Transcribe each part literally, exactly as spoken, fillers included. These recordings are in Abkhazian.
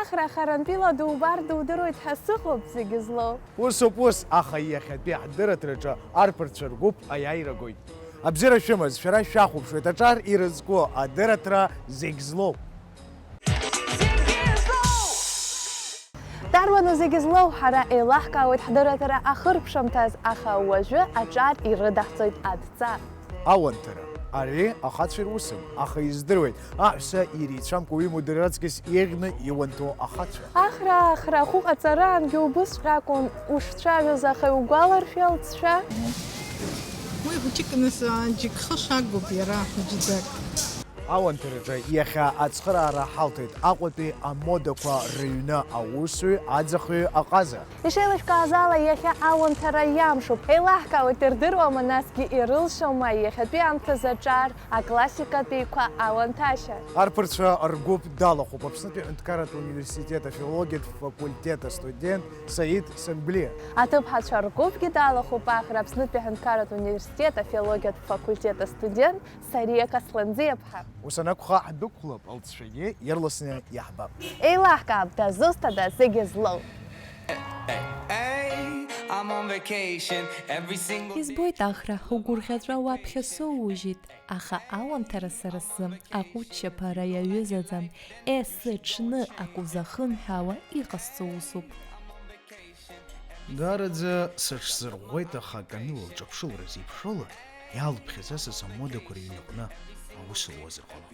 Ахра харантәила дубар дудыруеит ҳәа сыҟоуп, зегьы злоу. Усоуп ус, аха иахьатәи ҳдырраҭараҿы арԥарцәа ргәыԥ аиааира гоит. Абзиара шәымаз, шәара шәахәаԥшуеит аҿар ирызку адырраҭара Зегь злоу. Дарбану Зегь злоу? Ҳара еилаҳкаауеит ҳдырраҭара ахырԥшымҭаз, аха уажәы аҿар ирыдаҳҵоит адҵа. Ауанҭара. Ари ахацәа ирусым, аха издыруеит, аҳәса ирицәамкәа уимоу дара раҵкыс еиӷьны иуанҭоу ахацәа. Ахра, ахра, ахәы ҟаҵараангьы убысҵәҟьа акәын ушцәажәоз, аха иугәаларшәеи алҵшәа? Уи хәыҷык аныс, џьык хы шагоуп иара, хәыҷӡак. Ауанҭараҿы иахьа ацхыраара ҳалҭеит Аҟәатәи амодақәа рыҩны аусзуҩ аӡахҩы Аҟаза. Ишеилышәкааз ала, иахьа ауанҭара иамшуп. Еилаҳкаауеит, ирдыруама, насгьы ирылшома иахьатәи аамҭазы аҿар аклассикатәиқәа ауанҭашьа. Арԥарцәа ргәыԥ далахәуп Аԥснытәи аҳәынҭқарратә университет афилологиатә факультет астудент Саид Санблиа. Аҭыԥҳацәа ргәыԥгьы далахәуп Ахра Аԥснытәи аҳәынҭқарратә университет афилологиатә факультет астудент Сариа Касланӡиаԥҳа. Ус анакәха, ҳдәықәлап, алҵшәагьы ирласны иаҳбап. Еилаҳкаап, дазусҭада Зегь злоу? Hey, I'm on vacation every single day. Избоит, Ахра, угәырӷьаҵәа уаԥхьа соуужьит, аха ауанҭара сара сзы аҟәыччаԥара иаҩызаӡам. Есыҽны акы узахымҳәаауа иҟасҵо усуп. Даараӡа сыҽсырӷәӷәеит, аха Камила лҿаԥшылара зеиԥшроула иалԥхьаз асас амодақәа рыҩныҟны аус луазар ҟалап.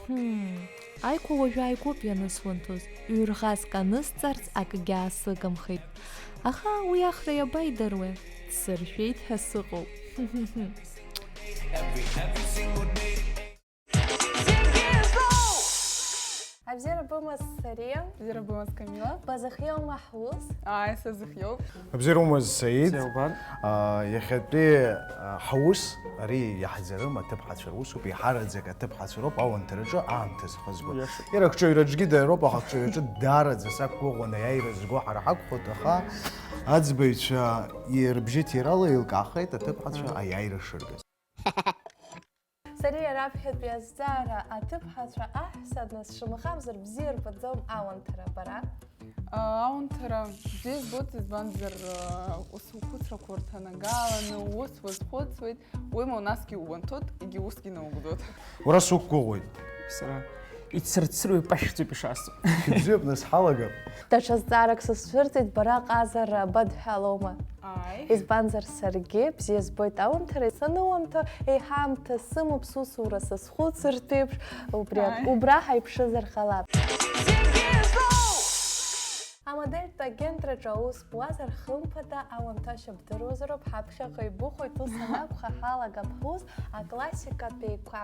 Ҳм, Аиқәа уажәы ааигәоуп ианысуанҭоз, ҩ-рӷазк анысҵарц акгьы аасыгымхеит. Аха уи Ахра иабаидыруеи? Дсыршәеит ҳәа сыҟоуп. Абзиара бымаз, Сариа. Абзиара бымаз, Камила. Базыхиоума ҳус? Ааи, сазыхиоуп. Абзиара умаз, Саид. Бзиа убан. А, иахьатәи, а, ҳаус, ари иаҳӡарым, аҭыԥҳацәа русуп, еиҳараӡак аҭыԥҳацәа роуп ауанҭараҿы аамҭа зхызго. Иашоуп. Иара акҿаҩраҿгьы дароуп, аха акҿаҩраҿы даараӡа сақәгәыӷуан аиааира зго ҳара ҳакәхоит, аха аӡбаҩцәа рыбжьы ҭирала еилкаахеит аҭыԥҳацәа аиааира шыргаз. Сариа, раԥхьатәи азҵаара, аҭыԥҳацәа аҳәса дназшымхамзар бзиа рбаӡом ауанҭара, бара? Ауанҭара бзиа избоит, избанзар, ус ухәыцрақәа урҭанагаланы, ус уазхәыцуеит, уимоу насгьы ууанҭоит, егьи усгьы наугӡоит. Уара суқәгәыӷуеит. Сара ицырцыруа ипашәӡоуп ишасҵо. Шәыбзиоуп, нас ҳалагап. Даҽа зҵаарак сызцәырҵит, бара ҟазара бадҳәалома? Ааи. Избанзар, саргьы бзиа збоит ауанҭара, саныуанҭо, еиҳа аамҭа сымоуп, сусура сазхәыцыртә еиԥш, убри ак-, Ааи. Убра ҳаиԥшызар ҟалап. Амодельтә агентраҿы аус буазар, хымԥада, ауанҭашьа бдыруазароуп, ҳаԥхьаҟа ибыхәоит, ус анакәха, ҳалагап ҳус аклассикатәиқәа.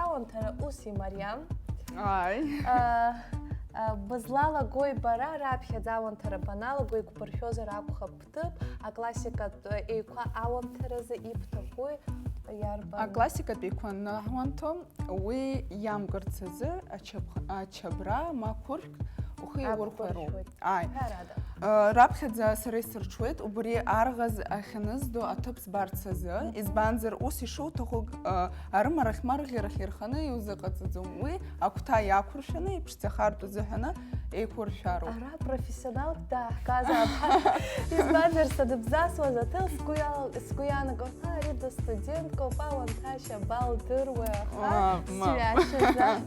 Ауанҭара ус имариам. Ааи. А, а, бызлалагои бара, раԥхьаӡа ауанҭара баналаго, игәбыршәозар акәхап, ҭыԥ, аклассикатә еиқәа ауамҭаразы ибҭахуи, иарбан? Аклассикатә еиқәа анаҳуанҭо, уи иамкырц азы ачаб-, ачабра ма қәыршәк ухы иаурхәароуп. Ақәыршәуеит. Ааи. Ҳәарада. Э, раԥхьаӡа сара исырҽуеит убри арӷаз ахьаныздо аҭыԥ збарц азы, Мгм. Избанзар, ус ишуҭаху, э, арымарахь ма рӷьарахь ирханы иузыҟаҵаӡом. Уи агәҭа иақәыршәаны, иԥшӡахартә азыҳәаны еиқәыршәароуп. Ара профессионалк дааҳгазаап. Избанзар, саныбзасуаз аҭел сгәы иал-, сгәы иаанагон, ҳа, ари дыстуденткоуп, ауанҭашьа балдыруеи, аха, Мап, мап. Сҩашьазаап,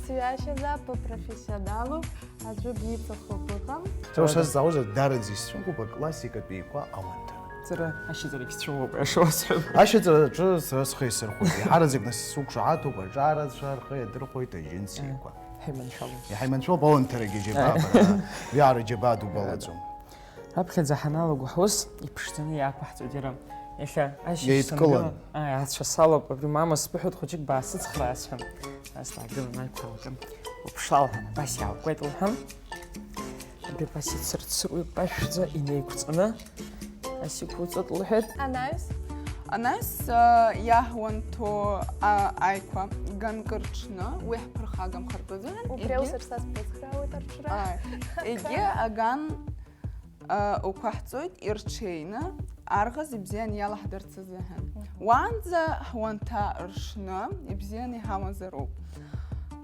сҩашьазаап, быпрофессионалуп, аӡәы биҵахо быҟам. Сара сазҵаауазар, дараӡа исцәымӷуп аклассикатәиқәа ауанҭа. Сара ашьыҵәрагь сцәымӷуп, аиаша уасҳәап. Ашьыҵраҿы сара схы исырхәоит. Еиҳараӡак нас сықәшаҳаҭуп, аҿарацәа рхы иадырхәоит аџьынс еиқәа. Ҳаиманшәалоуп. Иҳаиманшәалоуп, ауанҭарагьы џьабаа, бара, биаара џьабаа дубалаӡом. Раԥхьаӡа ҳаналаго ҳус, иԥшӡаны иаақәаҳҵоит иара. Иахьа ашьыжь Иеидкылан. Сангыла, ааи, ацәа салоуп, абри мама сбыҳәоит, хәыҷык баасыцхраа, сҳәан. Нас даагылан, аиқәа аалган, уԥшла, лҳәан, абас иаалкуеит, лҳәан. Абри абас ицырцыруа ипашәӡа инеиқәҵаны, ас иқәуҵоит, лҳәеит. Анаҩс? Анаҩс, а, иаҳуанҭо, а, аиқәа ганкы рҽны, уи ҳԥырхагамхартә азыҳәан, Убри егьи аус рсас быцхраауеит арҽра. Ааи. Егьи аган, а, уқәаҳҵоит ирҽеины, арӷаз ибзиан иалаҳдарц азыҳәан. Мгм. Уаанӡа ҳуанҭа ршны ибзиан иҳамазароуп.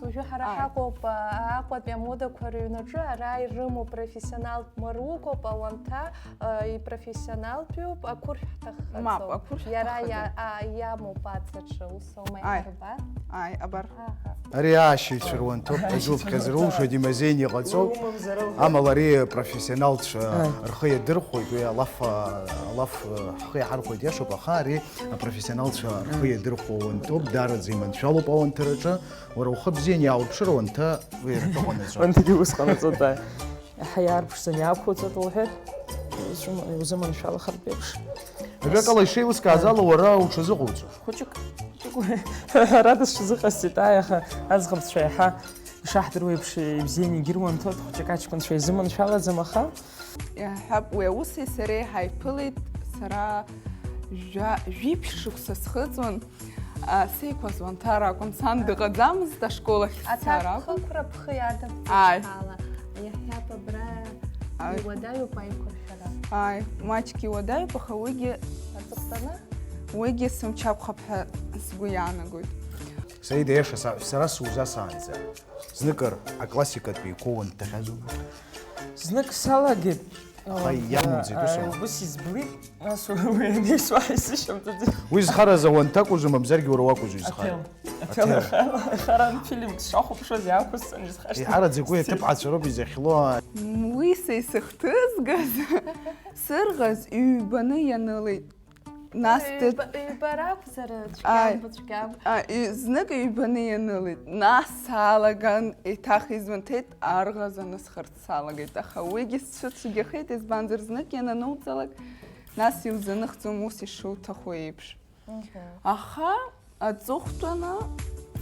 Уажәы ҳара Ааи. ҳаҟоуп, а, Аҟәатәи амодақәа рыҩнаҿы, ара ирымоу профессионалтә маругоуп, ауанҭа, а, ипрофессионалтәиуп, ақәыршә ҳҭаххаӡом. Мап, ақәыршә Иара ҳҭаххаӡом. иа-, а, иамоуп аҵаҿы, ус аума Ааи. иарба? Ааи, абар. Аҳа. Ари аашьаҩцәа руанҭоуп ҳәа Аашьаҩцәа зуԥхьаз руанҭоуп. Рылшоит имазеин иҟаҵоу. Уи умамзар ауп. Амала ари профессионалтцәа Ааи. рхы иадырхәоит, уи алаф, а, алаф, а, ҳхы иаҳархәоит, иашоуп, аха ари апрофессионалтцәа рхы Ааи. иадырхәо уанҭоуп, даараӡа иманшәалоуп ауанҭараҿы. Уара ухы бзиан иаауԥшыр, уанҭа уи рҳәыҟанаҵәо. Уанҭагьы ус ҟанаҵоит, ааи. Иаҳа иаарԥшӡаны иаақәуҵоит, лҳәеит, узуманшәалахартә еиԥш. Ажәакала, ишеилыскааз ала, уара уҽазыҟауҵо. Хәыҷык, хәыҷык уи ҳәарада сҽазыҟасҵеит, ааи, аха аӡӷабцәа иаҳа ишаҳдыруа еиԥш, ибзианы егьыруанҭоит, хәыҷык аҷкәынцәа изыманшәалаӡам, аха. Иаҳҳәап, уи ауси сареи ҳаиԥылеит, сара жәа-, жәиԥшь шықәса схыҵуан, а, сеиқәаҵуан, ҭара акәын, сан дыҟаӡамызт ашкол ахь сцар акәын. Аҭакԥхықәра бхы иадамҵеит Ааи. Ала. Иаҳҳәап, абра Ааи. Иуадаҩуп аиқәыршәара. Ааи, маҷк иуадаҩуп, аха уигьы Аҵыхәтәаны? Уигьы сымч ақәхап ҳәа сгәы иаанагоит. Саида, иаша са-, сара сузасаанӡа, зныкыр аклассикатәи еиқәоуан дҭахьазу? Знык салагеит. Аха иамуӡеит, ус аума? Ус изблит, нас уи анеисуа исышьамҭаӡеит. Уи зхараз ауанҭа акәызу, мамзаргьы уара уакәызу изхара? Аҭел. Аҭел. Аҭел. Харан фильмк сшахәаԥшуаз иаақәысҵан, изхашҭит. Еиҳараӡак уи аҭыԥҳацәа роуп изахьлоу. Уи са исыхҭызгаз, сырӷаз ҩбаны ианылеит. Нас дыд- Ҩба, ҩба ракәзар, Ааи. Цәгьамба, цәгьамба. А, и-, знык ҩбаны ианылеит. Нас саалаган, еиҭах изманҭеит, арӷаз анысхарц салагеит. Аха уигьы сцәыцәгьахеит, избанзар, знык ианануҵалак, нас иузаныхӡом ус ишуҭаху еиԥш. Мгм. Аха аҵыхәтәаны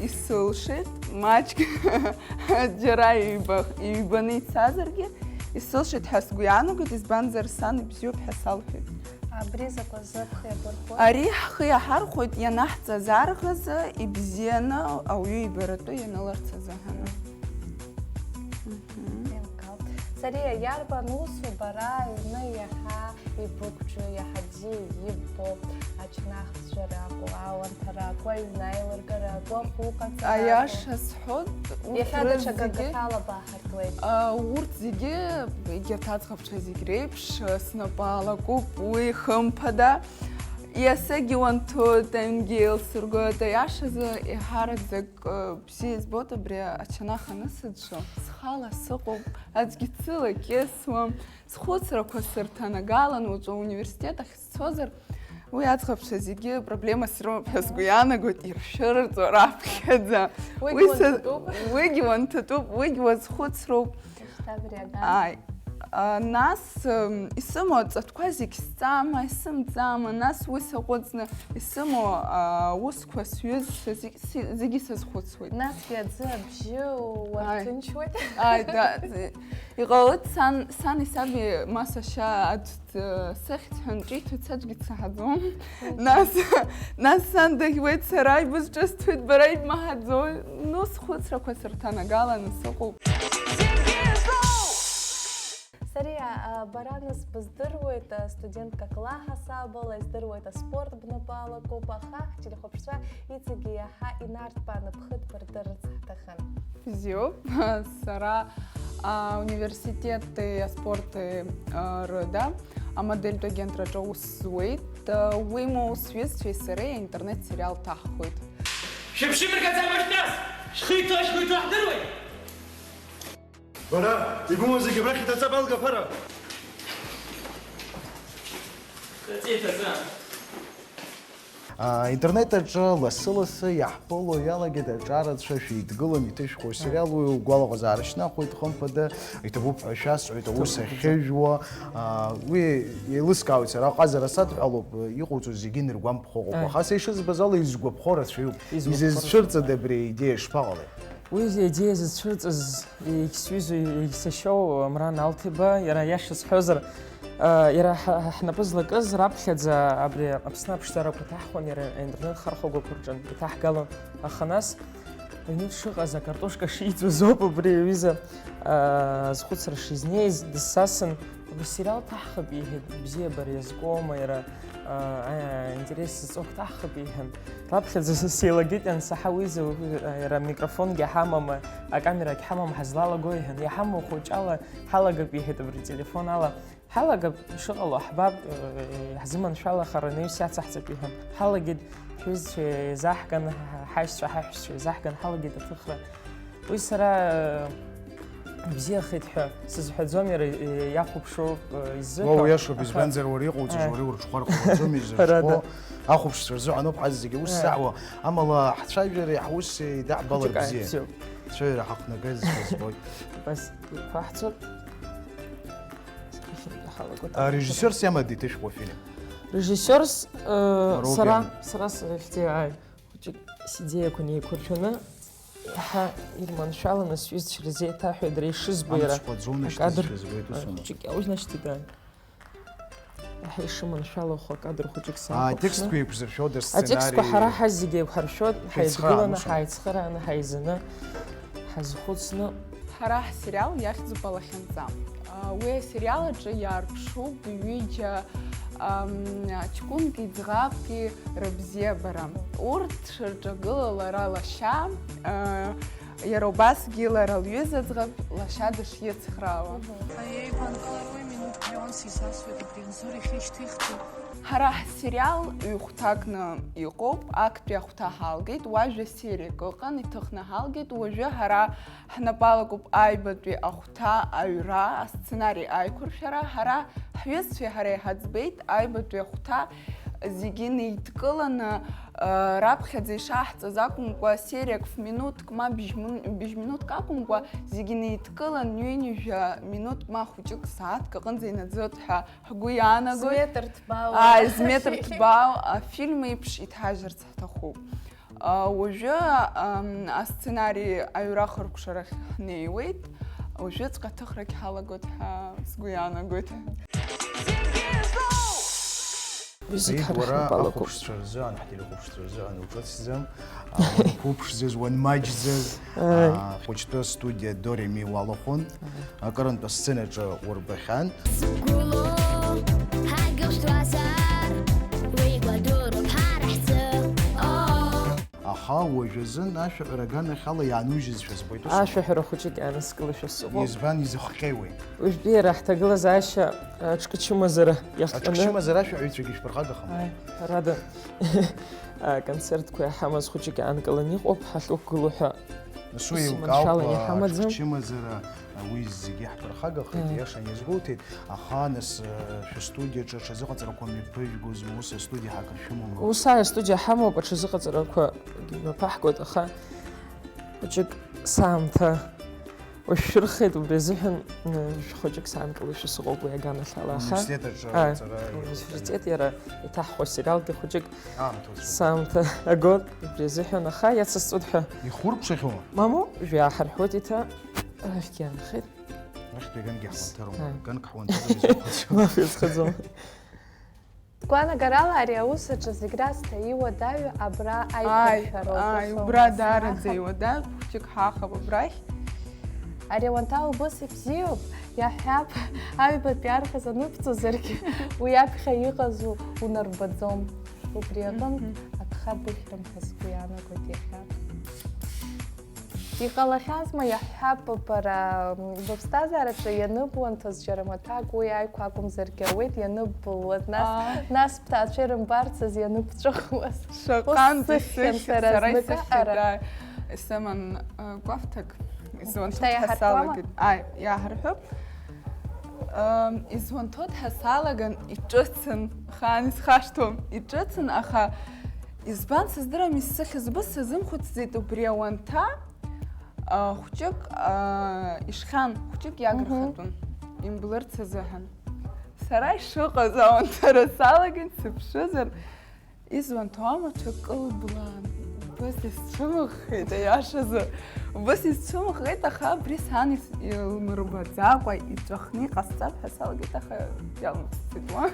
исылшеит, маҷк џьара ҩба-, ҩбаны ицазаргьы, исылшеит ҳәа сгәы иаанагоит, избанзар, сан ибзиоуп ҳәа салҳәеит. Абри закәазы бхы иабырхәоит? Ари ҳхы иаҳархәоит, ианаҳҵаз арӷазы ибзианы ауаҩы ибаратәы ианыларц азыҳәаны. Мгм. Еилкаауп. Сариа, иарбан усу бара аҩны иаҳа ибықәҿио, иаҳа бзиа иббо, ачнахцәа ракәу, ауанҭа ракәу, аҩны аилыргара ракәу, ахәылҟаҵара ракәу? Аиаша сҳәоит, урҭ Иахьа даҽа рызегьы, гагақәала баҳартуеит. А, урҭ зегьы, егьырҭ аӡӷабцәа зегь реиԥш, снапы алакуп, уи хымԥада. Иасагьы уанҭоит, аҩнгьы еилсыргоит, аиашазы, еиҳараӡак, э, бзиа избоит абри ачанах анысыӡәӡәо. Схала сыҟоуп, аӡәгьы дсылакьысуам, схәыцрақәа сырҭанагалан, уаҵәы ауниверситет ахь сцозар, уи аӡӷабцәа зегьы проблемас ирымоуп ҳәа сгәы иаанагоит, иршәырҵо раԥхьаӡа. Уигьы Уи са-, уанҭатәуп. Уигьы уанҭатәуп, уигьы уазхәыцроуп. Шьҭа абри аган. Ааи. А, нас, м, исымоу аҵатәқәа зегь сҵама, исымҵама, нас уи саҟәыҵны исымоу, а, аусқәа, сҩызцәа зегь, си-, зегьы сазхәыцуеит. Насгьы аӡы абжьы Ааи. Уарҭынчуеит. Ааи, да, зи-, иҟалоит сан, сани саби ма сашьа аӡә д-, сыхьӡ ҳәа нҿиҭуеит, саӡәгьы дсаҳаӡом. Нас, нас сан дыӷьуеит, сара ибызҿысҭуеит, бара ибмаҳаӡои? Ну, схәыцрақәа сырҭанагаланы сыҟоуп. Сариа, а, бара нас быздыруеит, а, студентка клаҳасабала, издыруеит аспорт бнапы алакуп, аха ҳтелехәаԥшцәа иҵегьы иаҳа инарҭбааны бхы дбырдырырц ҳҭахын. Бзиоуп, сара, а, университети аспорти, а, рыда амодельтә агентраҿы аус зуеит, а, уимоу сҩызцәеи сареи аинтернет-сериал ҭаҳхуеит. Шәыԥшымыргаӡа машәҭас! Шәхы иҭоу, шәхы иҭоу ҳдыруеит! Бара, ибымоу зегьы абрахь иҭаҵа, балга ԥара! Иҭаҵа, иҭаҵа. А, интернет аҿы лассы-лассы иаҳԥыло иалагеит аҿарацәа шәеидгылан иҭышәхуа сериал, уи угәалаҟазаара шьҭнахуеит, хымԥада, иҭабуп ҳәа шәасҳәоит, аус ахьыжәуа, а, уи еилыскаауеит сара, аҟазара садҳәалоуп, иҟауҵо зегьы ныргәамԥхо ыҟоуп, Аи. Аха са ишызбаз ала изгәаԥхо рацәаҩуп. Изгәаԥхо Изызцәырҵыда абри аидеиа, ишԥаҟалеи? Уи аидеиа зыцәырҵыз егьсҩызоу, егьсашьоу Амран Алҭеба, иара иаша сҳәозар, а, иара ҳа, ҳа, ҳнапы злакыз раԥхьаӡа абри Аԥсны аԥшӡарақәа ҭаҳхуан, иара аинтернет хархәагақәа рҿы иҭаҳгалон. Аха нас, аҩны дшыҟаз, акартошка шиӡуаз ауп убри аҩыза, а, азхәыцра шизнеиз, дысзасын, убри сериал ҭаҳхып, иҳәеит, бзиабара иазкуама, иара Аинтерес зҵоу акәтаҳхып, иҳәан. Раԥхьаӡа сеилагеит иансаҳа, уи зу-, иара амикрофонгьы ҳамам, акамерагь ҳамам, ҳазлалаго, иҳәан. Иҳамоу хәыҷала ҳалагап, иҳәеит, абри ателефон ала. Ҳалагап, ишыҟало ҳбап, э, ҳзыманшәалахар анаҩс иацаҳҵап, иҳәан. Ҳалагеит, ҳҩызцәа еизаҳган, ҳаишьцәа, ҳаҳәшьцәа еизаҳган, ҳалагеит аҭыхра. Уи сара, э, ибзиахеит ҳәа сызҳәаӡом, иара, э, иахәаԥшуа, э, изы Уа ҳәа. Уиашоуп, Аха избанзар, уара иҟоуҵаз, Ааи. Уара иурҽхәар ҟалаӡом, Ҳәарада. Изырҽхәо ахәаԥшцәа рзыҳәаноуп ҳазегьы ус Ааи. Заҳуа. Амала ҳцәажәареи ҳуси даҳбалар Хәыҷык, ааи, бзиа. Бзиоуп. Ҳцәажәара ҳақәнагаз сбоит. Абас еиқәаҳҵоит. Ҳалагоит. А, режиссиорс иамадеи ҭышәҟәа афильм? Режиссиорс, э, Роган. Сара, сара сахьӡи, ааи. Хәыҷык сидеиақәа неиқәыршәаны, иаҳа ирманшәаланы сҩызцәа рзы еиҭаҳәеит, дара ишызбо иара Амцхә аӡоны акадр. Шьҭызшәа збоит, ус Ааи, ама? Хәыҷык иаужьны шьҭит, ааи. Иаҳа ишыманшәалахо акадр хәыҷык А, саақәыԥшны. Атекстқәа еиқәзыршәо, Атекстқәа ҳара сценари ҳазегьы еиқәҳаршәоит, шәеицхраан, ҳаидгыланы, ус ама? Ҳаицхырааны, ҳаизаны, ҳазхәыцны. Ҳара ҳсериал иахьӡуп Алахьынҵа. А, уи асериал аҿы иаарԥшуп ҩыџьа, ам, ҷкәынки ӡӷабки рыбзиабара. Урҭ шырҿагыла лара лашьа, а, иара убасгьы лара лҩыза ӡӷаб лашьа дышицхраауа. Аиеи, Панталаруи минуҭ миллион сизасуеит абри Анзор ихьышьҭихӡеит. Ҳара ҳсериал ҩ-хәҭакны иҟоуп, актәи ахәҭа ҳалгеит, уажәа сериак ыҟан, иҭыхны ҳалгеит, уажәы ҳара ҳнапы алакуп аҩбатәи ахәҭа аҩра, асценари аиқәыршәара, ҳара ҳҩызцәеи ҳареи ҳаӡбеит, аҩбатәи ахәҭа зегьы неидкыланы, э, раԥхьаӡа ишаҳҵаз акәымкәа, сериак ф-минуҭк ма бжь-, бжь-минуҭк акәымкәа, зегьы неидкылан, ҩынҩажәа минуҭк ма хәыҷык, сааҭк аҟынӡа инаӡоит ҳәа ҳгәы иаанагоит. Зметр ҭбаау. Ааи, зметр ҭбаау афильм еиԥш иҭҳажьырц ҳҭахуп. А, уажәы, ам, асценари аҩра хыркәшарахь ҳнеиуеит. Уажәыҵәҟьа аҭыхрагь ҳалагоит ҳәа сгәы иаанагоит. Зегь Саид, уара ҳархьынтә алакоуп. Ахәаԥшцәа рзыҳәан, ҳтелехәаԥшцәа рзыҳәан уҿыцӡам. А, уанқәыԥшӡаз, уанмаҷӡаз, Ааи. А, хәыҷтәы астудиа До Ре Ми уалахәын. Акырынтә асценаҿы урбахьан. Сгәылоу ҳагьушьҭуазар, уи гәадуроуп ҳара ҳзы. Оо. Аха уажәазын ашәаҳәара аганахьала иаанужьызшәа збоит, ус? Ашәаҳәара хәыҷык иааныскылашәа сыҟоуп. Избан, изыхҟьеиуеи? Уажәтәи иара ҳҭагылазаашьа, а, ҿкы чымазара иахҟьаны. Аҿкы чымазара ашәаҳәаҩцәагьы шәԥырхагахама? Ааи, ҳәарада. А, концертқәа иаҳамаз хәыҷык иаанкыланы иҟоуп, ҳахьықәгылоу ҳәа. Нас уи ус еилкаауп, маншәалан а, иҳамаӡам. Аҿкы чымазара, а, уи зегьы ҳԥырхагахеит, Ааи. Иаша иазгәоуҭеит, аха нас, а, шәыстудиаҿы аҽазыҟаҵарақәа мҩаԥыжәгозма, ус астудиа ҳакыр шәымоума? Ус, ааи, астудиа ҳамоуп, аҽазыҟаҵарақәа мҩаԥаҳгоит, аха хәыҷык саамҭа Уажә шәырхеит, убри азыҳәан, ы, шәхәыҷык саанкылашәа сыҟоуп уи аганахьала, аха. Университет аҿы Ааи, аҵара университет иара иҭаҳхуа асериалгьы хәыҷык Аамҭа уцәоуп. Саамҭа агон, убри азыҳәан, аха иацысҵоит ҳәа. Ихуркәшахьоума? Мамоу, жәҩа ҳарҳәоит иҭа, рахьгьы иаанхеит. Рахьтәи агангьы ҳуанҭароума? Ааи. Аганк ҳуанҭаӡом изыхәыцуа. Мап иазхаӡом. Сгәаанагарала, ари аус аҿы зегь раасҭа иуадаҩу абра Ааи, аиқәыршәароуп, ааи, ус убра аума, даараӡа саҳап. Иуадаҩуп, хәыҷык ҳахап абрахь. Ари ауанҭа убыс ибзиоуп, иаҳҳәап, аҩбатәи арԥыс аныбҵозаргьы, уи аԥхьа иҟаз у-, унарбаӡом. Убри аҟынтә Мгм. Агха быхьрым ҳәа сгәы иаанагоит иахьа. Иҟалахьазма, иаҳҳәап, бара, м, быԥсҭазаараҿы ианыбуанҭаз џьара маҭәак уи аиқәа акәымзаргьы ауеит, ианыббылуаз, нас, Аа. Нас бҭаацәа ирымбарцаз ианыбҵәахуаз. Шаҟантә Ус сыхьхьан исыхьит, сара сара знык исыхьит, аҟара. Ааи. Исыман, э, кәафҭак, изуанҭоит Шьҭа ҳәа иаҳарҳәуама? Салагеит. Ааи, иаҳарҳәып. Ам, изуанҭоит ҳәа салаган, иҿыцын, хаан исхашҭуам, иҿыцын, аха избан сыздырам, исыхьыз быс сазымхәыцӡеит убри ауанҭа, а, хәҷык, а, ишхьан, хәҷык Мгм. Иагырхатәын, имблырц азыҳәан. Сара ишыҟаз ауанҭара салаган, сыԥшызар, Изуанҭоу амаҭәа кылблаан, убыс исцәымыӷхеит, аиашазы, убыс исцәымыӷхеит, аха абри сан ис-, илмырбаӡакәа иҵәахны иҟасҵап ҳәа салагеит, аха иалмыццеит уа.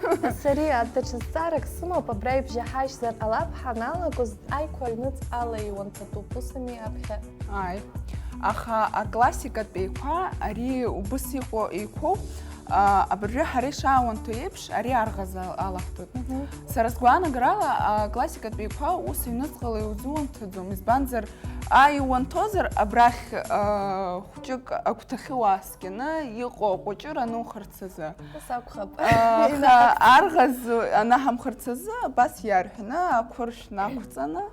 Сариа, даҽа зҵаарак сымоуп, абра ибжьаҳажьзар ҟалап, ҳаналагоз аиқәа аҩныҵҟала иуанҭатәуп, усами аԥхьа? Ааи. Аха аклассикатә еиқәа ари убыс иҟоу еиқәоуп, А, абыржәы ҳара ишаауанҭоу еиԥш, ари арӷаза алаҳҭоит. Сара сгәаанагарала, аклассикатәиқәа ус аҩныҵҟала иузуанҭаӡом, избанзар, а, иуанҭозар, абрахь, а, хәҷык агәҭахьы уааскьаны иҟоу аҟәыҷыра анухарц азы. Ус акәхап. А, аха арӷаз анаҳамхырц азы абас иарҳәаны, ақәыршә нақәҵаны.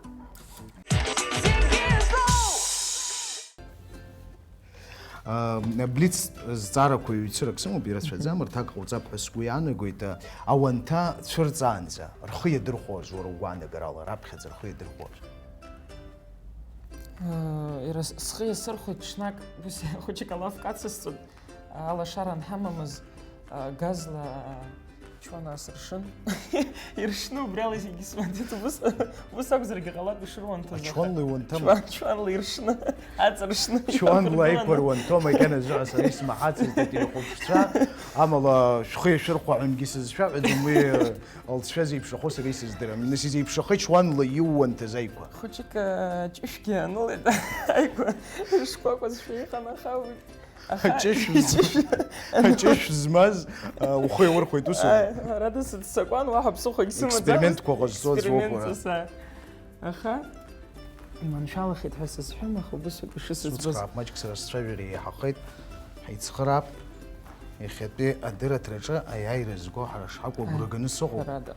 А, блиц зҵаарақәа ҩцырак сымоуп, ирацәаӡам, рҭак ҟауҵап ҳәа сгәы иаанагоит, а, ауанҭа цәырҵаанӡа, рхы иадырхәоз, уара угәаанагарала, раԥхьаӡа рхы иадырхәоз? Э, иара с-, схы иасырхәеит ҽнак, ус хәыҷык алаф кацысҵоит, алашара анҳамамыз, а, газла, а, чуан аасыршын. Иршны убриала зегьы смаӡеит, убыс, убыс акәзаргьы ҟалап ишыруанҭаз, аха Ачуанла иуанҭама? Чуан, чуанла иршны, аҵыршны. Чуанла иқәыргыланы. Аиқәа руанҭо, макьаназы ҳәа сара исмаҳацызт, ателехәаԥшцәа, амала шәхы иашәырхәа ҳәангьы сызшәаҳәаӡом, уи, лҵшәа зеиԥшрахо сара исыздырам. Нас изеиԥшрахеит чуанла иууанҭаз аиқәа? Хәыҷык, а, ҷышәгьы анылеит аиқәа, ишкәакәазшәа иҟан, аха уи Аха Аҷышә з-, ачышә. Аҷышә змаз, а, ухы иаурхәеит, усоума? Ааи, ара дысыццакуан, уаҳа ԥсыхәагь сымаӡамызт. Експериментқәа ҟазҵоз, експеримент угәы ҵас, ааи. Аха иманшәалахеит ҳәа сызҳәом, аха убысоуп ишысыӡбаз. Суцхраап, маҷк сара сцәажәара еиҳахеит. Ҳаицхыраап. Иахьатәи адырраҭараҿы аиааира зго ҳара шҳакәу агәра ганы сыҟоуп. Ҳәарада.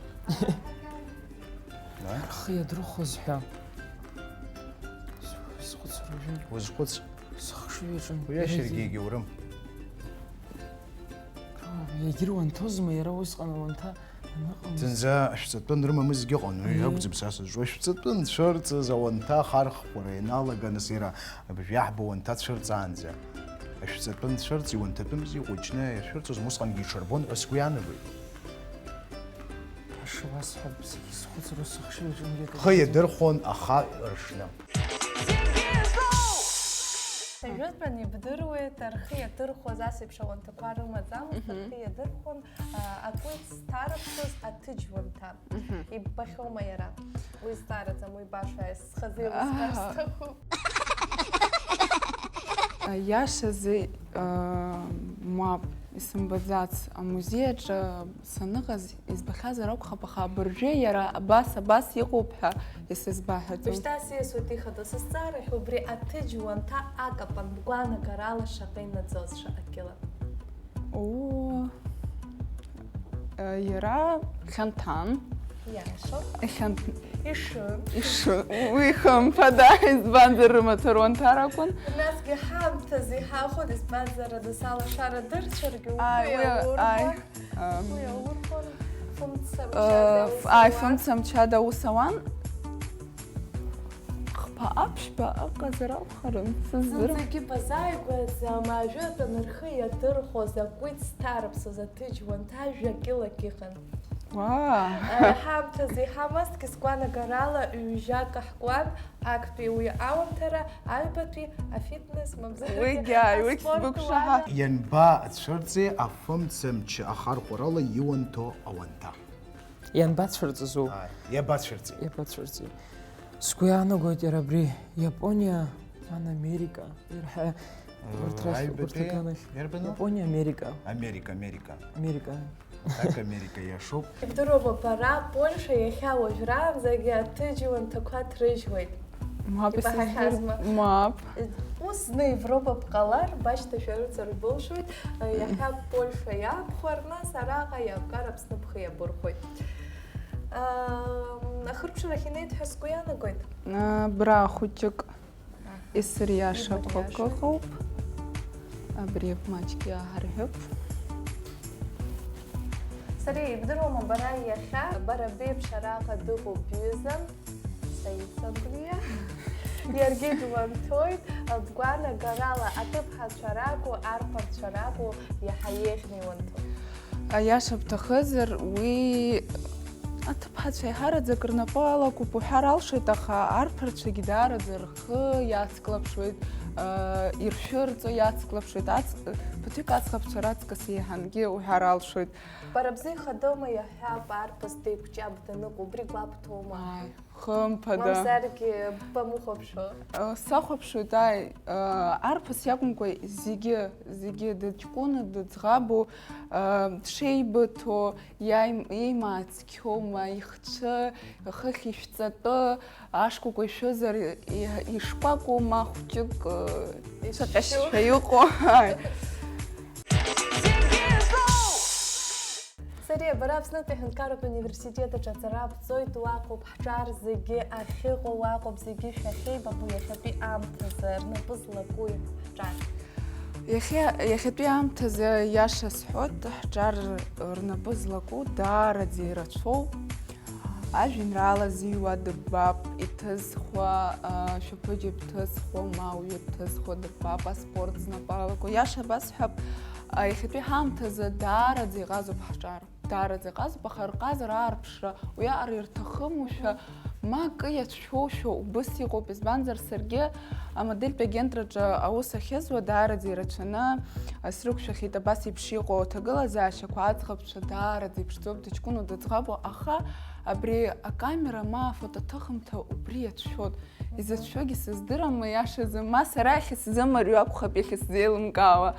Да? Рхы иадырхәоз ҳәа. Схәыцыр уажәы. Узхәыц. Сыхшыҩ аҿын. Уи иахьа иаргьы егьаурым. Егьыруанҭозма иара усҟан ауанҭа аныҟамыз? Зынӡа ашәҵатәы анрымамыз зегьы ыҟан, уи Ыы. Акәӡам са сызҿу. Ашәҵатәы анцәырҵыз ауанҭа ахархәара ианалага, нас иара абыржәы иаҳбо ауанҭа цәырҵаанӡа. Ашәҵатәы анцәырҵ, иуанҭатәымзи, иҟәыҷны иашәырҵозма, усҟангьы иҽырбон ҳәа сгәы иаанагоит. Ашуасҳәап, зегьы схәыцыр, ус сыхшыҩ аҿынгьы акы Хы иадырхәон ахаҳә ршны. Ажәытәан ибдыруеит, рхы иадырхәоз ас еиԥш ауанҭақәа рымаӡамызт, Мгм. Рхы иадырхәон, а, акәиц зҭарыԥсоз аҭыџьуанҭа. Мгм. Иббахьоума иара? Уи зҵаараӡам, уи баша, схазы еилыскаар Аҳа. Сҭахуп. Аиашазы, а, мап, исымбаӡац, амузеи аҿы саныҟаз избахьазар акәхап, аха абыржәы иара абас, абас иҟоуп ҳәа исызбаҳәаӡом. Шьҭа сиасуеит ихадоу сызҵаарахь, убри аҭыџьуанҭа акапан бгәаанагарала шаҟа инаӡоз, шаҟа кьыла? Оо, э, иара хьанҭан. Иашоуп. Ихьанҭ-, Ишын. Ишын. Уи хымԥада, избанзар рымаҭәа руанҭар акәын. Насгьы ҳамҭас иҳахәон, избанзар, ада салашара дырцәаргьы, Ааи, уи уи, аурхон. Ааи. Ам, Уи аурхон, фымца э, мчада ф-, ааи, усуан. Фымца мчада аус ауан. Хԥа аԥшьба ыҟазар акәхарын, сыздырам. Зынӡагьы базааигәаӡам, ажәытәан рхы иадырхәоз, акәиц зҭарыԥсоз аҭыџьуанҭа ажәа кьылак иҟан. Уаа! Ари ҳамҭазы иҳамазҭгьы, сгәанагарала, ҩажәак ҳкуан, актәи уи аламҭара, аҩбатәи, афитнес, мамзаргьы Уигьы ааи, уигь аспорт бықәшаҳа. Уада. Ианба ацәырҵи афымцамч ахархәарала иуанҭо ауанҭа? Ианбацәырҵыз уи? Ааи, иабацәырҵи? Иабацәырҵи? Сгәы иаанагоит иара абри Иапониа, ан Америка, ирҳа-, Э, урҭ рахь, аҩбатәи урҭ аганахь. Иарбану? Иапониа, Америка. Америка, Америка. Америка. Аҭак Америка иашоуп. Ибдыруама бара, Польша иахьа уажәраанӡагьы аҭыџьуанҭақәа ҭрыжьуеит? Мап, Ибаҳахьазма? Исыздыр-, мап. Ус зны Европа бҟалар, башьҭа шәарыцара былшоит, иахьа Польша иаабхәар, нас араҟа иаабгар Аԥсны бхы иабырхәоит. Ам, ахыркәшарахь инеит ҳәа сгәы иаанагоит. А, бра хәыҷык. Аҳа. Исыриашақәак Ибыриашоит. Ыҟоуп. Абри маҷк иааҳарҳәып. Сариа, ибдыруама бара иахьа, бара беиԥш араҟа дыҟоуп бҩыза, Саид Сабриа. Иаргьы дуанҭоит, бгәанагарала, аҭыԥҳацәа ракәу, арԥарцәа ракәу, иаҳа еиӷьны иуанҭоу? Аиаша бҭахызар, уи аҭыԥҳацәа еиҳараӡак рнапы алакуп уҳәар алшоит, аха арԥарцәагьы даараӡа рхы иацклаԥшуеит, аа, иршәырҵо иацклаԥшуеит, аҵ-, ԥыҭҩык аӡӷабцәа раҵкыс еиҳангьы уҳәар алшоит. Бара бзы ихадоума иаҳҳәап, арԥыс деиқәҷаб даныҟоу, убри гәабҭоума? Ааи. Хымԥада. Мамзаргьы бамыхәаԥшуа. Сахәаԥшуеит, ааи, арԥыс иакәымкәа зегьы, зегьы дыҷкәыну, дыӡӷабу, дшеибыҭоу, иаим-, иеимаа цқьоума, ихцәы, хыхь ишәҵатәы, ашкәакәа ишәызар, и-, ишкәакәоу, ма хәҷык, цәаҟьашьшәа иҟоу. Ааи. Сариа, бара Аԥснытәи аҳәынҭқарратә университет аҿы аҵара бҵоит, уаҟоуп ҳҿар зегьы ахьыҟоу, уаҟоуп зегьы шәахьеибабо иахьатәи аамҭазы, рнапы злаку ҳҿар. Иахьа, иахьатәи аамҭазы, иаша сҳәоит, ҳҿар рнапы злаку даараӡа ирацәоуп. Ажәеинраала зыҩуа дыббап, иҭызхуа, а, шәаԥыџьаԥ ҭызхуа, ма уаҩы дҭызхуа дыббап, аспорт знапы алаку. Иаша басҳәап, а, иахьатәи ҳаамҭазы даараӡа иҟазоуп ҳҿар. Даараӡа иҟазоуп, аха рҟазара аарԥшра уиаҟара ирҭахымушәа, ма акы иацәшәошәа убыс иҟоуп, избанзар, саргьы амодельтә агентраҿы аус ахьызуа даараӡа ирацәаны, а, срықәшәахьеит абас еиԥш иҟоу аҭагылазаашьақәа, аӡӷабцәа даараӡа иԥшӡоуп, дыҷкәыну дыӡӷабу, аха абри акамера ма афотоҭыхымҭа убри иацәшәоит. Изацәшәогьы сыздырам, аиашазы, ма сара иахьысзымариоу акәхап иахьысзеилымкаауа.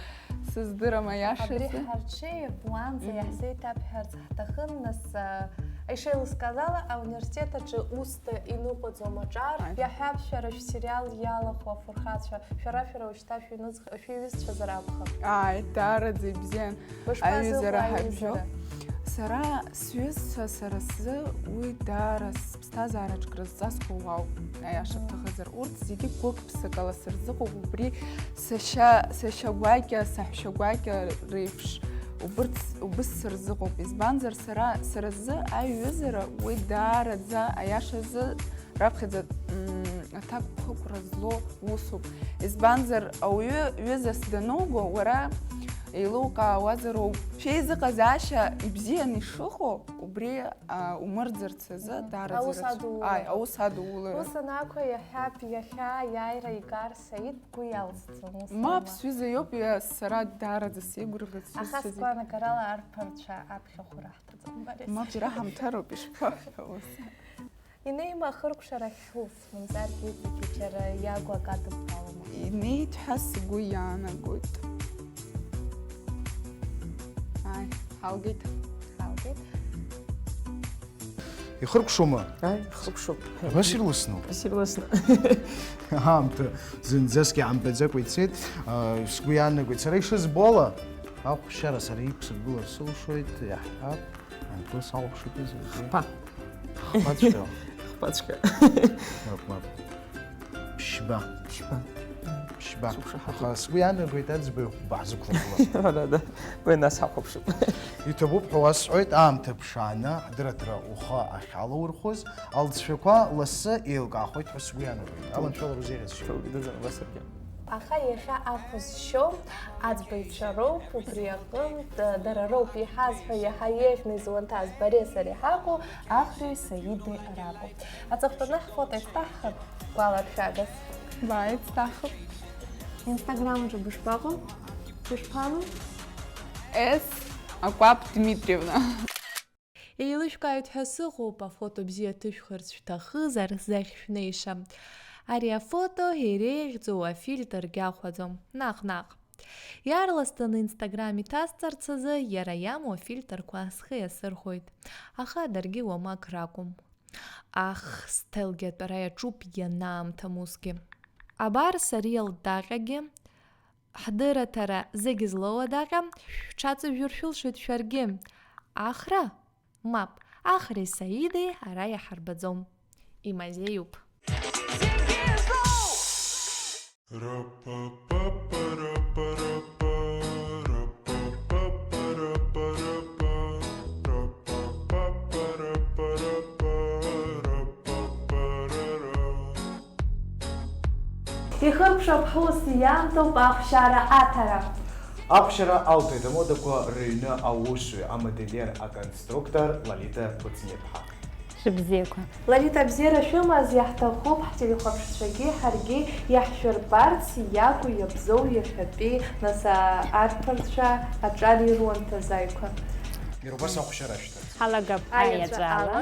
Сыздырам, аиашазы. Абри ҳарҽеип, уаанӡа Мгм. иаҳзеиҭабҳәарц ҳҭахын, нас, а, ишеилыскааз ала, ауниверситет аҿы усда иныҟәаӡом аҿар. Ааи. Иаҳҳәап, шәара шәсериал иалахәу афырхацәа, шәара-шәара уажәшьҭа шәыҩныҵ-, шәиҩызцәазар акәхап. Ааи, даараӡа ибзиан. Бышԥазыҟоу, аҩызара ҳабжьоуп. Аҩызара? Сара сҩызцәа сара сзы уи даара сыԥсҭазаараҿ крызҵазкуа уаауп, аиаша Мгм. бҭахызар. Урҭ зегьы гәык-ԥсык ала сырзыҟоуп, убри сашьа, сашьа гәакьа, саҳәшьа гәакьа реиԥш убырҭ, убыс сырзыҟоуп. Избанзар, сара, сара сзы аиҩызара уи даараӡа, аиашазы, раԥхьаӡа, м, аҭакԥхықәра злоу усуп. Избанзар, ауаҩы ҩызас дануго, уара еилукаауазароуп. Шәеизыҟазаашьа ибзианы ишыҟоу, убри, а, умырӡырц азы Мгм. даараӡа Аус ирацәоуп. Адуулара. Ааи, аус адуулара. Ус анакәха, иаҳҳәап, иахьа аиааира игар Саид бгәы иалсӡом, ус Мап, ама. Сҩыза иоуп, иа-, сара даараӡа сеигәырӷьоит, Аха сҩыза. Сгәаанагарала арԥарцәа аԥхьахәы раҳҭаӡом, Борис. Мап, џьара ҳамҭароуп, ишԥа-, ус. Инеима ахыркәшарахь ус, мамзаргьы иҵегьы џьара иагу акы адыбгалома? Инеит ҳәа сгәы иаанагоит. Ааи, ҳалгеит. Ҳалгеит. Ихыркәшома? Ааи, ихыркәшоуп. Абас ирласноуп. Абас ирласны. Аамҭа зынӡаск иаамтәаӡакәа ицеит. Аа, сгәы иаанагоит. Сара ишызбо ала, ахәшьара сара иқәсыргылар сылшоит, иаҳҳәап. Анкыл сахәаԥшуеит изегьы. Хԥа. Хԥаҵәҟьа. Хԥаҵәҟьа. Мап, мап. Ԥшьба. Ԥшьба. Ԥшьба. Сықәшаҳаҭуп. Аха сгәы иаанагоит аӡбаҩ хәба ҳзықәлахуа. Ҳәарада, уи нас ҳахәаԥшып. Иҭабуп ҳәа уасҳәоит, аамҭа ԥшааны, ҳдырраҭара ухы ахьалаурхәыз, алҵшәақәа лассы еилкаахоит ҳәа сгәы иаанагоит. Аланцәалара узеиӷьасшьоит. Ҭоугьы дыӡырҩуа саргьы. Аха иахьа ахә зшьо аӡбаҩцәа роуп, убри аҟынтә дара роуп иҳазҳәо, иаҳа еиӷьны изуанҭаз Борис ари ҳакәу, Ахреи Саиди ракәу. Аҵыхәтәаны ҳфото ишҭаҳхып, гәаларшәагас. Бааит, сҭахып. Инстаграм аҿы бышԥаҟоу? Бышԥану? Ес Акәаԥ Дмитриевна. Еилышәкааит ҳәа сыҟоуп, афото бзиа ҭышәхырц шәҭахызар, зегь шәнеиша. Ари афото иреиӷьӡоу афильтргьы ахәаӡом, наҟ-наҟ. Иаарласны Instagram иҭасҵарц азы иара иамоу афильтрқәа схы иасырхәоит, аха даргьы уамак ракәым. Ах, сҭелгьы атәара иаҿуп ианаамҭам усгьы. Абар Сариа лдаҟьагьы, ҳдырраҭара зегь злоу адаҟьа, шәҽаҵыжәжәыр шәылшоит шәаргьы. Ахра? Мап, Ахреи Саидеи ара иҳарбаӡом. Имазеиуп. Ихыркәшап ҳус, иаамҭоуп ахәшьара аҭара. Ахәшьара алҭоит амодақәа рыҩны аусзуҩ, амодельер, аконструктор Лолита Кәыҵниаԥҳа. Шәыбзиақәа. Лолита, абзиара шәымаз, иаҳҭахуп ҳтелехәаԥшцәагьы ҳаргьы иаҳшәырбарц, иагу иабзоу иахьатәи, нас, а, арԥарцәа аҿар ируанҭаз аиқәа. Иара убас ахәшьара шәҭарц. Ҳалагап аиаҵәа ала. Аиаҵәа ала.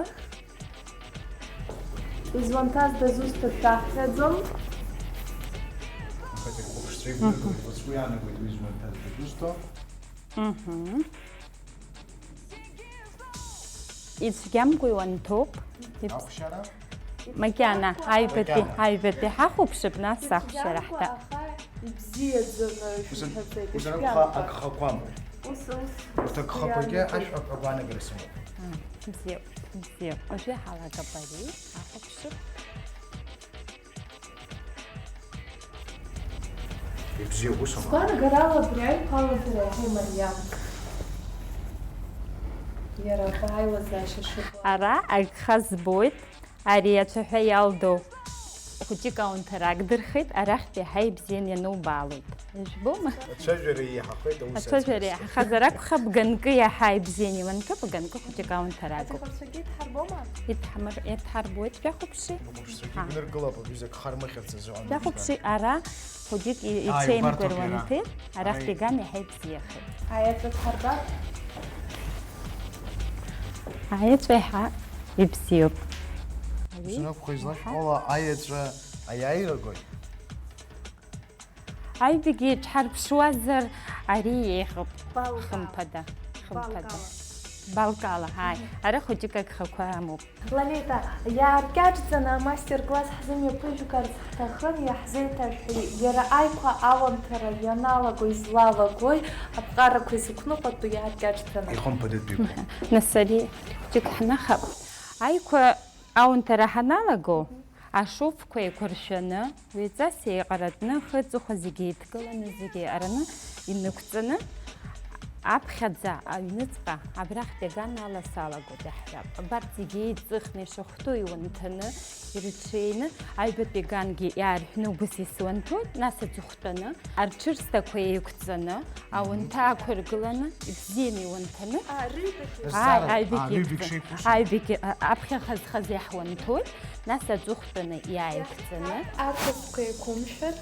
Изуанҭаз дызусҭа шәаҳҳәаӡом. Аха зегь хәаԥшцәа игәырӷьоит, уи аанагоит уи изуанҭаз дызусҭо. Ицәгьамкәа иуанҭоуп. Ахәшьара? Макьана, аҩбатәи, Макьана. Аҩбатәи ҳахәаԥшып, нас ахәшьара ҳҭа. Аха ибзиаӡаны Ус ан- шәҳәаӡеит, ус ишәгьамҭа. анакәха, агхақәа амоуп. Ус, ус. Урҭ агхақәагьы Иаанагоит. ашәҳәақәа агәаанагара сымоуп. Бзиоуп, бзиоуп. Уажәы ҳалагап ари, ҳахәаԥшып. Ибзиоуп, ус ама. Сгәаанагарала абри аҩқәа алаҵара иаҳа имариам. Иара абааилазаашьа шыҟоу. Ара агха збоит, ари ацәаҳәа иалдоу хәыҷык аунҭара агдырхеит, арахьтә иаҳа ибзиан ианубаалоит. Ижәбома? Ацәажәара еиҳахеит аус Ацәажәара аҵкысгьы. Иаҳахазар акәхап, ганкы иаҳа ибзиан иуанҭоуп, ганкы хәыҷык аунҭара агуп. Аӡахәарцәагьы идҳарбома? Идҳамыр-, идҳарбоит, шәахәаԥши. Ахәаԥшцәагьы игәныргылап абҩыза гха рмыхьырц азыҳәан. Шәахәаԥши, ара хәыҷык и-, Ааи, ицеимкәа убарҭоуп иара. руанҭеит, арахь Ааи. иган иаҳа ибзиахеит. Аеҵәа дҳарбап? Аеҵәа иаҳа ибзиоуп. Ус анакәха, излашәҳәо ала аеҵәа аиааирагоит. Аҩбагьы иҽҳарԥшуазар, ари еиӷьуп. Балкала. Хымԥада, хымԥада. Балкала. Балкала, ааи. Ара хәыҷык агхақәа амоуп. Лолита, иааркьаҿӡаны амастер-класс ҳзымҩаԥыжәгарц ҳҭахын, иаҳзеиҭашәҳәеи, иара аиқәа аламҭара ианалаго излалагои, аԥҟарақәа изықәныҟәатәу иааркьаҿӡаны? Ихымԥадатәиқәа. Нас ари хәыҷык ҳнахап. Аиқәа аунҭара ҳаналаго, ашовқәа еиқәыршәаны, ҩеҵас еиҟаратәны, ахы аҵыхәа зегьы еидкыланы, зегьы еиҟараны инықәҵаны, аԥхьаӡа аҩныҵҟа абрахьтә иаган ала салагоит иаҳҳәап. Абарҭ зегьы еиҵыхны, ишахәҭоу иуанҭаны, ирҽеины, аҩбатәи агангьы иаарҳәны убыс исуанҭоит, нас аҵыхәтәаны, арҽырсҭақәа еиқәҵаны, аунҭа ақәыргыланы, ибзианы иуанҭаны, А, рыҩбагьы. Ааи, Зҵаара, аҩбагьы а, рыҩбагь еиқәҵаны. шеиқәышам. Аҩбагьы, а, аԥхьа хаз-хаз иаҳуанҭоит, нас аҵыхәтәаны иааиқәҵаны. Арԥысқәа еиқәымшәар?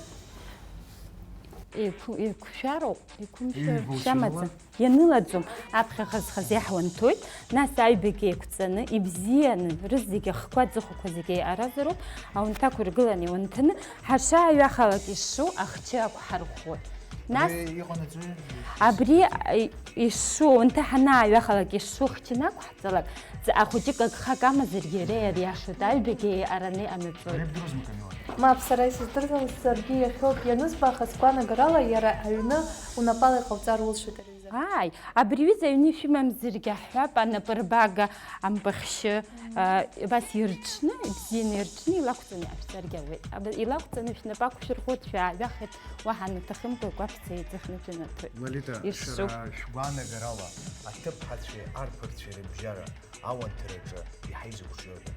Еиқәу-, еиқәшәароуп, еиқәымшәар Иҩбоу шәамаӡам. шәымала? Ианылаӡом, аԥхьа хаз-хаз иаҳуанҭоит, нас аҩбагьы еиқәҵаны, ибзианы, рызегьы ахқәа, аҵыхәақәа зегьы еиҟаразароуп, аунҭа ақәыргыланы иуанҭаны, ҳашааҩахалак ишшу ахчы ақәҳарӷәӷәоит. Нас Уи иҟанаҵои? Абри, и-, ишшу, аунҭа ҳанааҩахалак ишшу ахчы анақәҳҵалак, ҵ-, ахәыҷык агхак амазаргьы иара иариашоит, аҩбагьы еиҟараны иҟанаҵоит. Ари бдыруазма, Камила? Мап, сара исыздырӡом, саргьы иахьоуп ианызба, аха сгәаанагарала иара аҩны унапала иҟауҵар улшоит ари аҩыза. Ааи, абри аҩыза аҩны ишәымамзаргьы ҳҳәап, анапырбага, ампахьшьы, а, абас ирҽны, ибзианы ирҽны илақәҵаны иаашәҵаргьы ауеит. Аба-, илақәҵаны шәнапы ақәшәырӷәӷәоит, шәааҩахеит, уаҳа анаҭахымкәа, кәаԥца еиҵыхны шәанаҭоит. Лолита, Ишшоу. Шәара шәгәаанагарала, аҭыԥҳацәеи арԥарцәеи рыбжьара ауанҭараҿы иаҳа изықәҿиода?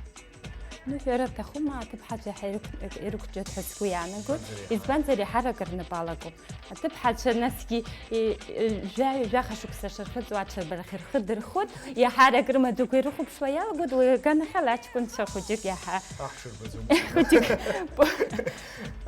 Ну, ҳәара аҭахума, аҭыԥҳацәа иаҳа ирықә-, ирықәҿиоит ҳәа сгәы иаанагоит. Избанзар, иаҳа. Избанзар, иаҳарак рнапала акоуп. Аҭыԥҳацәа насгьы, и-, и-, жәа-, жәаха шықәса шырхыҵуа аҽырбарахь рхы дырхәоит, иаҳарак рымаӡақәа ирыхәаԥшуа иалагоит, уи аганахьала аҷкәынцәа хәыҷык иаҳа Аҳ, шырбаӡом. Хәыҷык.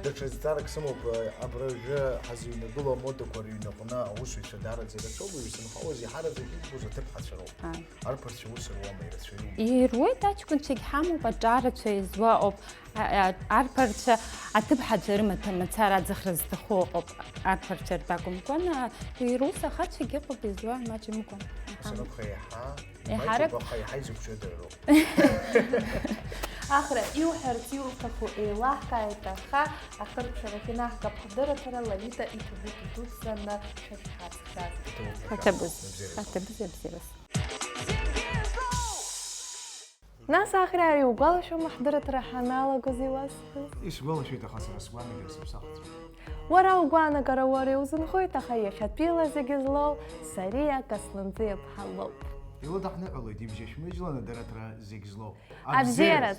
Даҽа зҵаарак сымоуп, абра уажәы ҳазыҩнагылоу амодақәа рыҩнаҟны аусзуҩцәа даараӡа ирацәоуп, уажә санхауаз иаҳараӡак ибгоз аҭыԥҳацәа роуп. Ааи. Арԥарцәа ус руама, ирацәаҩума? Ируеит, аҷкәынцәагь ҳамоуп, аҿарацәа изуа ыҟоуп. А, а, арԥарцәа аҭыԥҳацәа рымаҭәа мацара аӡахра зҭаху ыҟоуп. Арԥарцәа ртәы акәымкәан, а, ирус ахацәагьы ыҟоуп изуа, маҷымкәан. Ус анакәха, иаҳа Еиҳарак. Имаҷуп, аха иаҳа изықәҿиоу дара роуп. Ахра, иуҳәарц иуҭаху еилаҳкааит, аха ахыркәшарахь инаҳгап ҳдырраҭара, Лолита, иҭабуп идуӡӡаны шәахьҳацхрааз. Иҭабуп, Аҭабыз. Абзиараз. Аҭабыз, абзиараз. Нас, Ахра, иугәалашәома ҳдырраҭара ҳаналагоз иуасҳәаз? Исгәалашәоит, аха сара сгәаанагара сыԥсахӡом. Уара угәаанагара уара иузынхоит, аха иахьатәиала зегьы злоу Сариа Касланӡиаԥҳа лоуп. Илыдаҳныҳәалоит ибжьашәмыжьланы дырраҭара зегь злоу. Абзиараз! Абзиараз!